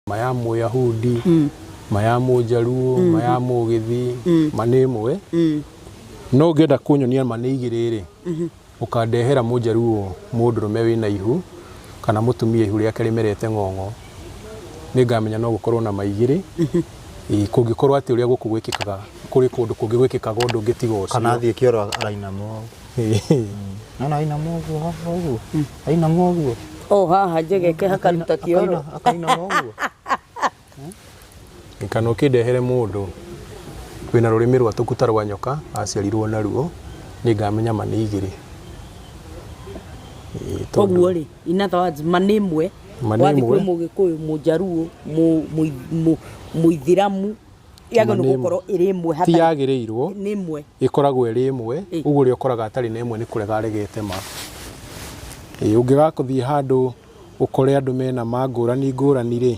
Ma ya Mũyahudi, ma ya Mũjaluo, ma ya Mũgĩthii, ma nĩ ĩmwe. No ũngĩenda kũnyonia ma nĩ igĩrĩ rĩ, ũkandehera Mũjaluo mũndũrũme wĩna ihu kana mũtumia ihu rĩake rĩmerete ng'ong'o, nĩngamenya no gũkorwo na ma igĩrĩ. Ĩĩ, kũngĩkorwo atĩ ũrĩa gũkũ gwĩkĩkaga kũrĩ kũndũ kũngĩ gwĩkĩkaga ũndũ ũngĩ tiga ũcio. Kana athiĩ kĩoro arainama ũguo. Nona ainama ũguo haha ũguo. Ainama ũguo. O haha njegeke hakaruta kĩoro. Akainama ũguo. Kana ũkĩndehere mũndũ wĩna rũrĩmĩ rwatũku ta rwa nyoka aciarirwo naruo, nĩngamenya ma nĩ igĩrĩ. Ĩĩ, tondũ- Koguo rĩ, in other words, ma nĩ ĩmwe. Ma nĩ Wathiĩ ĩmwe. kwĩ Mũgĩkũyũ, Mũjaruo, Mũithĩramu, yagĩrĩirwo Ma nĩ ĩmwe. gũkorwo ĩrĩ ĩmwe Ti hatarĩ yagĩrĩirwo, nĩ ĩmwe. ĩkoragwo ĩrĩ ĩmwe, ũguo ũrĩa ũkoraga atarĩ na ĩmwe nĩ kũrega aregete ma. Ĩĩ, ũngĩgakũthiĩ handũ ũkore andũ mena ma ngũrani ngũrani rĩ,